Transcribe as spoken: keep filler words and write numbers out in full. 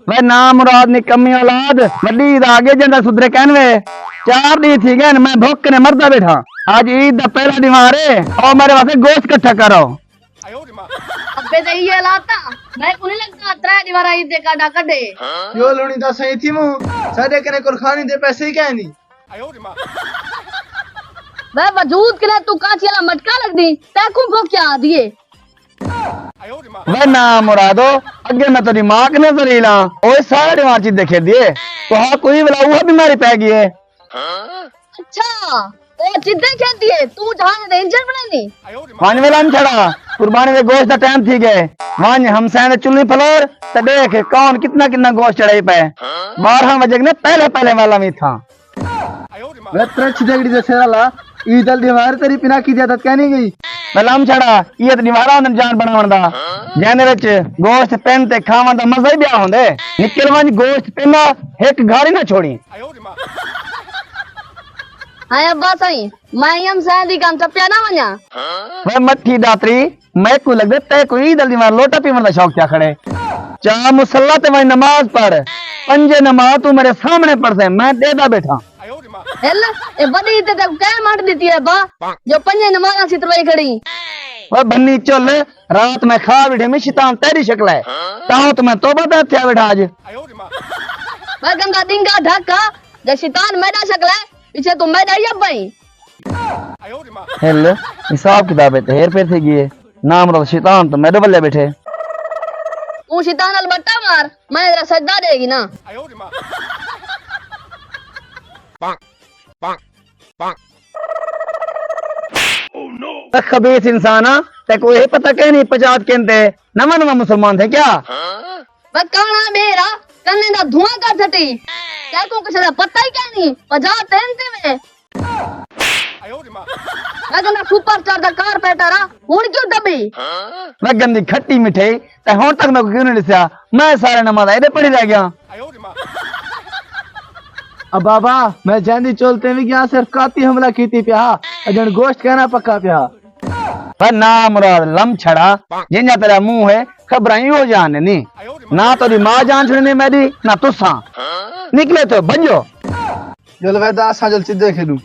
وے نامراد نکمی اولاد، وݙی عید آ ڳئی، جیندا سدھرے کائنی وے۔ چار ݙینہہ تھی ڳئن، میں بھک کنے مردا ٻیٹھاں۔ اڄ عید دا پہلا ݙینہوار ہے، او میݙے واسطے گوشت کٹھا کرو۔ ابے تے ایہے حالات آ، میکوں نی لڳدا ترے ݙینہوار عید دے کاݙا کڈھے۔ یو لوݨی دا سئیں تھیووں، ساݙے کنے قربانی دے پیسے ہی کائنی۔ وے وجود کنے توں کاچی والا مٹکا لڳدیں، تیکوں بھک کیا آہدی ہے؟ وے نامرادو، اڳے میں تیݙی ماء کنے ذلیل ہاں، او سارے ݙینہوار چدے کھیݙدی ہے۔ تہاکوں ولا اوہا بیماری پئے ڳئی ہے۔ اچھا، او چدے کھیݙدی ہے، توں جہاز دے انجن بݨیندیں؟ ونڄ وے لم چھڑا، قربانی دے گوشت دا ٹائم تھی ڳئے۔ ونڄ ہمسائیں دے چلھیں پھلور تے ݙیکھ کون کتنا کتنا گوشت چڑھائی پئے۔ ٻارہاں وڄے کنے پہلے پہلے والا وی تھاں۔ وے ترچھ جڳڑی دے سر آلا، عید آلے ݙینہوار تیݙی پناکی دی عادت کائنی ڳئی۔ وے لم چھڑا، ایہ تاں ݙینہوار ہوندن جان بݨاوݨ دا، جیندے وچ گوشت پن تے کھاوݨ دا مزہ ہی ٻیا ہوندے۔ نکل ونڄ گوشت پن آ، ہک گھر ہی نہ چھوڑیں۔ ہائے ابا سئیں، میں ایں ہمسائیں دی کن ٹپیا نہ ونڄاں۔ وے مٹھی ݙاتری، میکوں لڳدے تیکوں عید آلے ݙینہوار لوٹا پیوݨ دا شوق تھیا کھڑے۔ چا مصلی تے ونڄ نماز پڑھ، پنجے نماز توں میݙے سامݨے پڑھسیں، میں ݙیہدا ٻیٹھاں۔ ہل، اے وݙی عید تے تیکوں کئیں منڈ ݙتی ہے ابا، جو پنجے نمازاں سیت روئی کھڑیں؟ او بھنی چل، رات میں خواب ݙٹھے میں شیطان تیݙی شکل ہے، تاں تاں میں توبہ دا تھیا ٻیٹھاں اڄ۔ وے گندا ݙنگا ڈھک آ، جے شیطان میݙا شکل ہے، پچھے توں میݙا ہی ابا ہیں۔ ہل، حساب کتاب ہے تے ہیر پھیر تھی ڳئی ہے۔ نامراد شیطان تاں میݙے ولے ٻیٹھے۔ توں شیطان نال ٻٹا مار، میں ذرا سجدہ ݙے گھناں۔ اے خبیث انسان آ، تیکوں اے پتہ کائنی پچات کیندے؟ نواں نواں مسلمان تھئیں کیا؟ وے کاݨا ٻیرا، کنے دا دھواں کر سٹی۔ تیکوں کسے دا پتہ ہی کائنی، پچات تین تے وے۔ وے گندا سپر اسٹار دا کارپیٹر آ، ہݨ کیوں دٻی؟ وے گندی کھٹی مٹھائی، تیں ہݨ تک میکوں کیوں نی ݙسیا؟ میں سارے نمازاں ایݙے پڑھی رہ ڳیاں۔ ابا ابا، میں جیندی چول تے وی ڳیاں، صرف کاتی حملہ کیتی پیا ہا، اڄݨ گوشت کائنا پکا پیا ہا۔ پر نامراد لم چھڑا، جینجھا تیݙا منہ ہے، خبراں ایہو جہاں نے نی۔ نہ تیݙی ماء جان چھڑینی میݙی، نہ تساں۔ نکلے تو بھڄو۔ جل ویدا اساں جل چدے کھیݙوں۔